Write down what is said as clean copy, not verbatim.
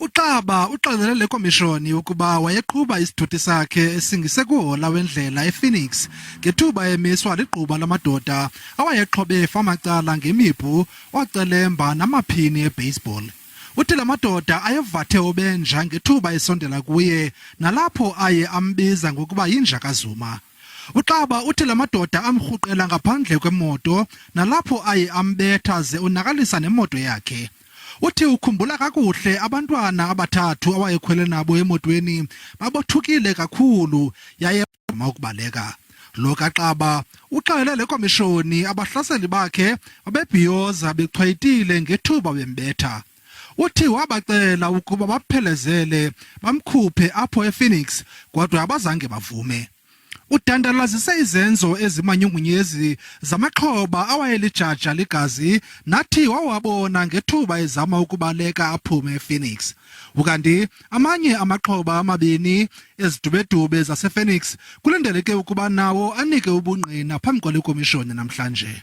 UXaba uxelele le komishoni ukuba wayeqhuba isithuthi sakhe esingise kuhola wendlela ePhoenix ngethuba emiswa ligquba lamadoda awayexhobe famacala ngemipu, oocelemba namaphini ebaseball. Uthi la madoda ayevathe obenja ngethuba esondela kuye nalapho aye ambiza ngokuba yinja kaZuma. UXaba uthi la madoda amrhuqela ngaphandle kwemoto nalapho aye ambetha ze onakalisa nemoto yakhe. Uthi ukhumbula kakuhle abantwana abathathu awayekhwele nabo emotweni babothukile kakhulu yaye bazama ukubaleka. Lo kaXaba uxelele le komishoni abahlaseli bakhe babebhiyoza bechwayitile ngethuba bembetha. Uthi wabacela ukuba baphelezele bamkhuphe apho ePhoenix kodwa abazange bavume. Udandalazise izenzo ezimanyungunyezi zamaxhoba awayelijaja ligazi nathi wawabona ngethuba ezama ukubaleka aphume ePhoenix. Ukanti amanye amaxhoba amabini ezidubedube zasePhoenix kulindeleke ukuba nawo anike ubungqina phambi kwale komishoni namhlanje.